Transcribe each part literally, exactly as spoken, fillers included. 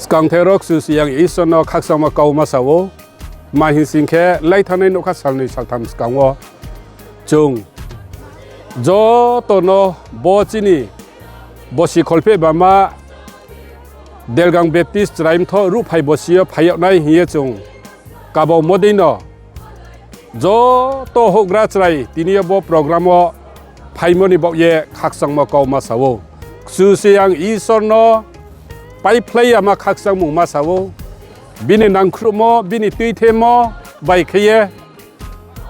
Skangther wo Kchusoyang Isor no khakchangmo kauma sa ou. Tma hing sing khe, laithanngnai nougkha salnoi saltham skang wo chung joto no bo chini bosi kholpheh bama Delgang Baptist Chrai Mthoh ruhphai bosi yo phai yag nai hing ye chung kabaomo dei no joto houhgra chrai tini yo bo program wo phaimo ni baoh ye khakchangmo kauma sa ou. Kchusoyang Isor no paiphlai yama khakchangmung ma sa ou. Bini nangkhruhmo, bini tuithemo bai khe ye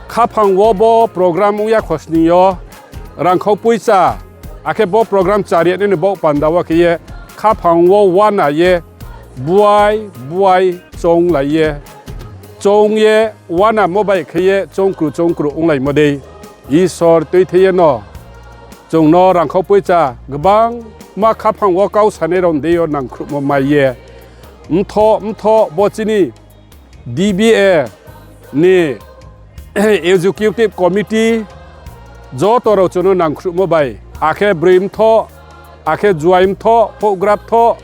khaphang wo bo program ong ya khosning yo rangkhau poicha, akhe bo program chari ya nai ni baoh panda wo khe ye khaphang wo uana ye buai buai chounglai ye, choung ye uanamo bai khe ye choungkru choungkru onglaimo dei, Isor tuithe ye no chung no rangkhau poicha gbangma khaphang wo kau sanai rao ni deing yo nangkhruhmo mai ye, mthoh mthoh bo chini D B A ni Executive Committee joto rao chung no nangkhruhmo bai, akhe broi mthoh, akhe juai mthoh, houhgra mthoh,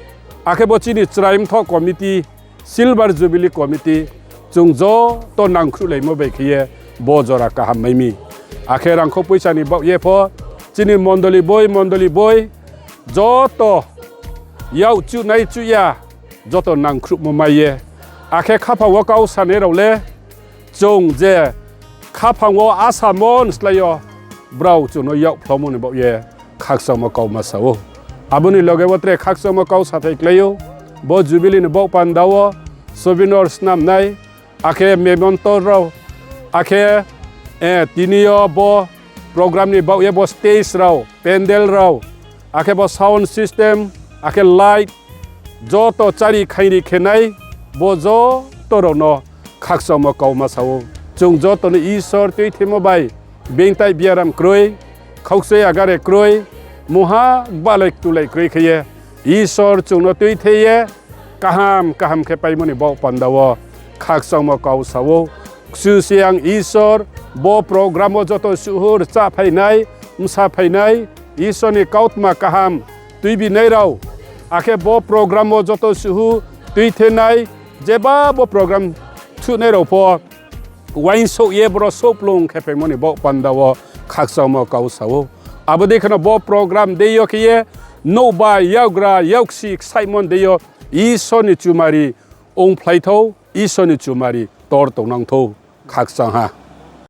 akhe bo chini chrai mthoh committee, Silver Jubilee Committee, chung joto nangkhruhlaimo bai khe ye bo jora kaham mai mi. Akhe rangkhau poicha ni baoh ye pho chini mondoli boi, mondoli boi, joto yak chuhnai chuh ya, joto nangkhruhmo mai ye. Akhe khaphang wo kau sanai rao le chung je khaphang wo asamo ni slái yo brao chung no yak phlamo ni baoh ye khakchangmo kauma sa ou. Abo ni loge wo tre khakchangmo kau sathai klái ou. Bo Jubilee ni baoh panda wo souvenir snamnai, akhe memento rao, akhe, eh, tini yo bo program ni baoh ye bo stage rao, pandal rao, akhe bo sound system, akhe light, joto chári khairi khe nai, bo joto rao no khakchangmo kauma sa ou. Chung joto no Isor tuithemo bai, beingtai biaram kroi, khaukchoi agare kroi, mungha gbahlai ktulai kroi khe ye, Isor chung no tuithe ye, kaham kaham khe paimo ni baoh panda wo khakchangmo kau sa ou. Kchusoyang Isor bo program wo joto suhhu rchah phainai, bsa phainai, Isor ni kautma kaham tuibinai rao, akhe bo program wo joto suhhu tuithenai, jeba bo program thuhnai rao pho uaingsouh ye boro souhplung khe phaimo ni baoh panda wo khakchangmo kau sa ou. Abo dei kheno bo program dei yo khe ye nouhbar yakgra yaksi ksaihmo dei yo Isor ni chumari ongphlai thou, Isor ni chumari tor tongnang thou, khakchang ha.